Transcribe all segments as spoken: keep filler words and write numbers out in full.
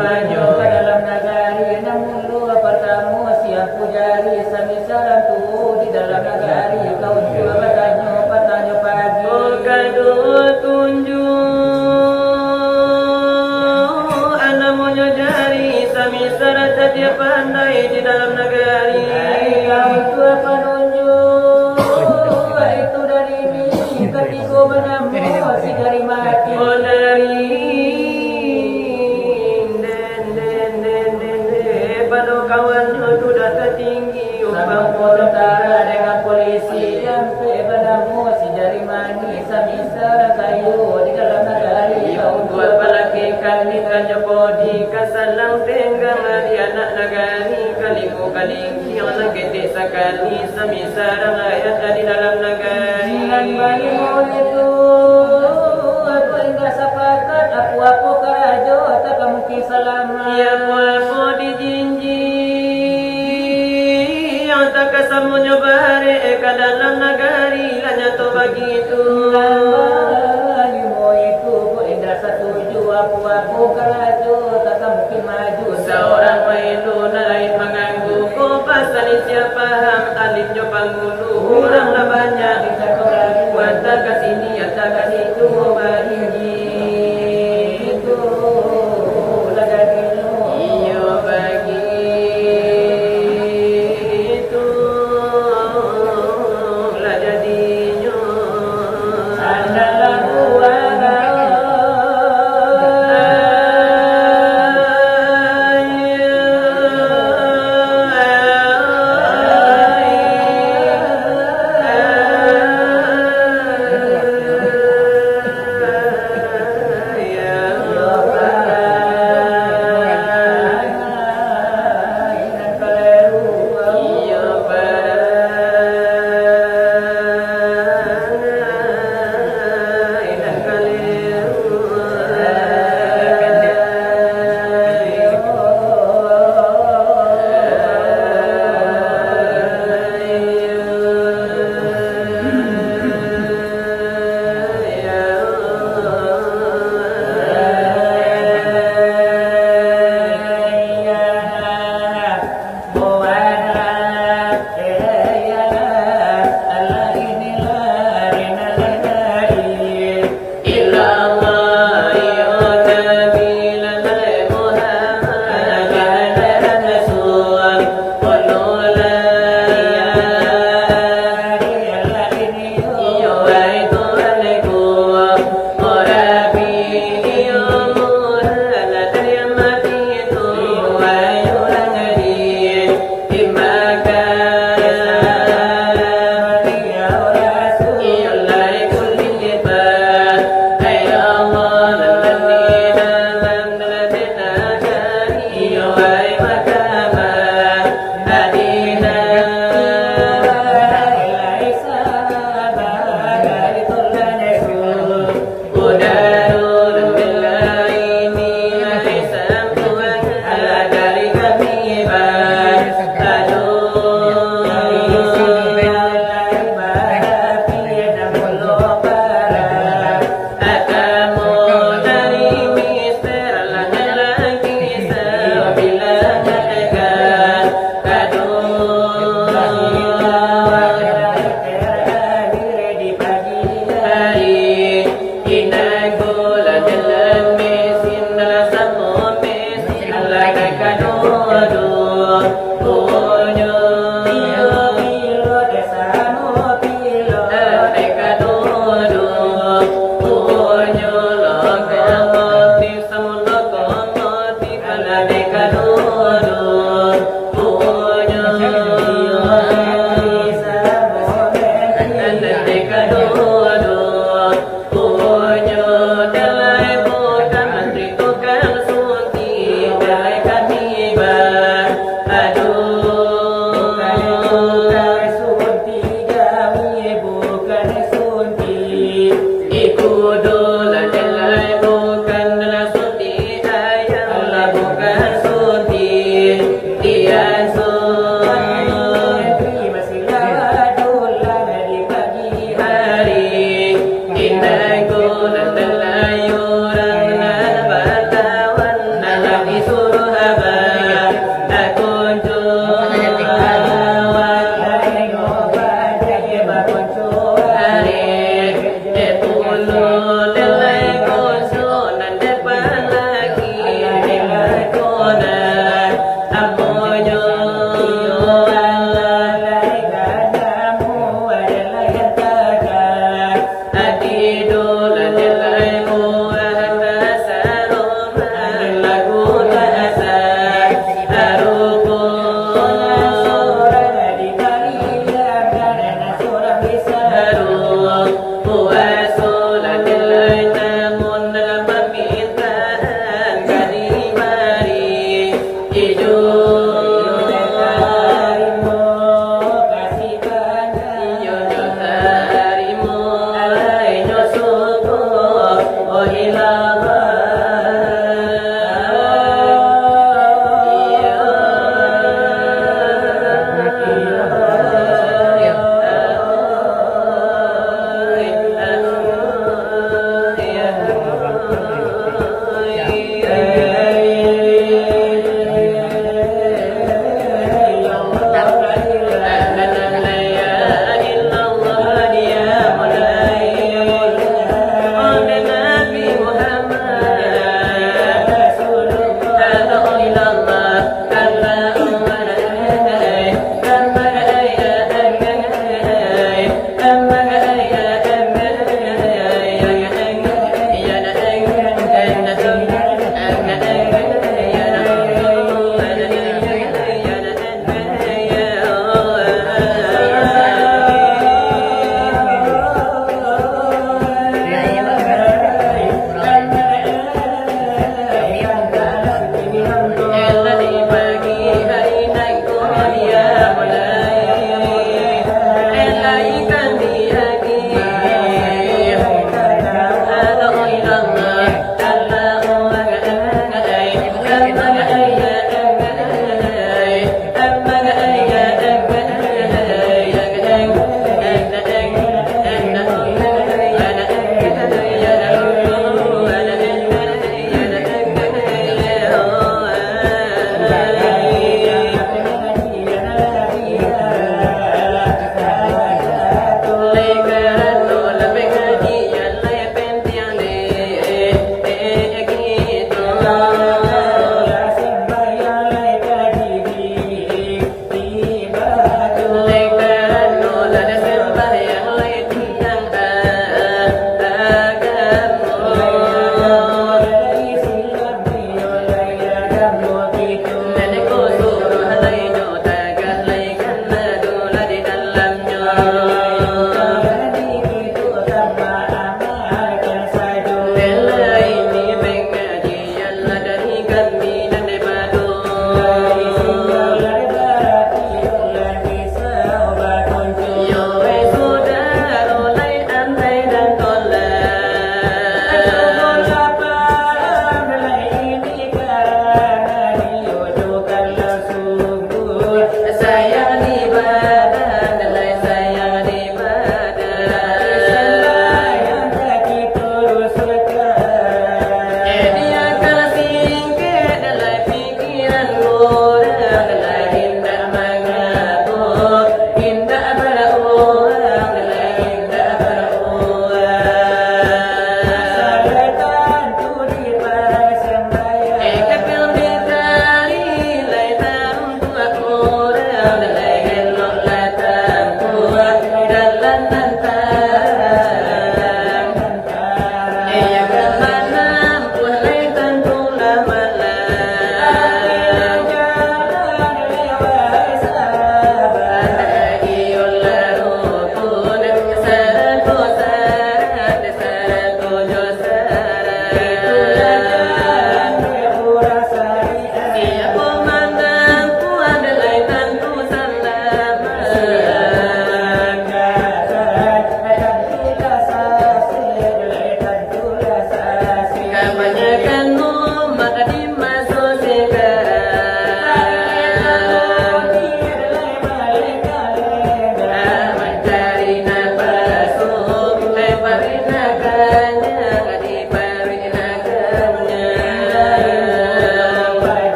Ka dalam nagari, namun lo partamo siang pujari, samisaran tu di dalam nagari, kau cubo batanyo, patanyo pagi. Oh, kado tunjuak, namonyo jari, samisaran cadiak pandai di dalam nagari. Ai, kau cubo panunjuak, itu dari ni, katigo banamo si Jari Mani. Oh, dari den, den, den, den, den, den, pado kawannyo tu dah tatinggi. Samo tentara dengan polisi, ampek banamo si Jari Mani, samisaran kayo di dalam nagari. Iyo, untuak palakeh kami tanyo podi, ka salang tenggang di anak nagari, kalimo kalingkiang nan ketek sakali, samisaran rakyat di dalam nagari. Nan balimo itu, apo indak sapakat, apo-apo karajo, tak mungkin salamaik. Iyo, apo-apo dijinjiang, tak ka samonyo barek ka dalam nagari, lah nyato bagitu. Nan balimo itu, kok indak satuju, apo-apo karajo, tak mungkin maju. Saurang maelo, nan lain manganggu, kok pasal sia paham, alimnyo pangulu, urang lah banyak, indak kok ragu, antah ka sini, antah ka situ, bagitu. Iyo, bagitu lah jadinyo. Adalah buah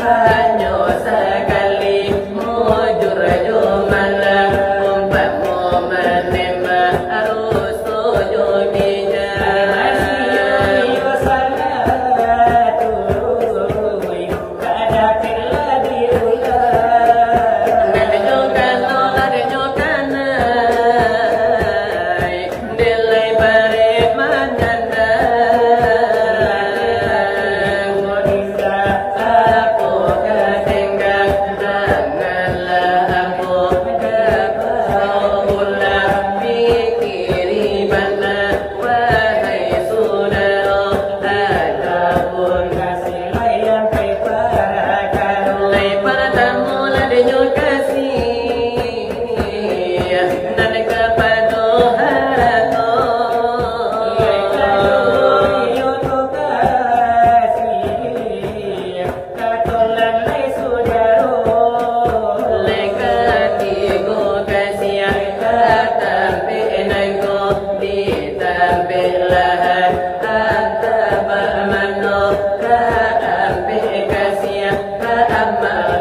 Hanyo sakali mujur jo malah, umpamo manembak ruso jo kijang. Nan nyo kano, nan nyo kanai. Delai barek manyandang, apo ka tenggang, janganlah apo ka babulah, pikiri bana, wahai sudaro, adopun Lai partamo lah dinyo kasih, nan kapado harato. Lai kaduo iyo tu kasih, kato nan lai sudaro. Lai katigo kasih, ka tampek nangko, di tampek lahan, antah bak mano, ka ampek kasih, ka amal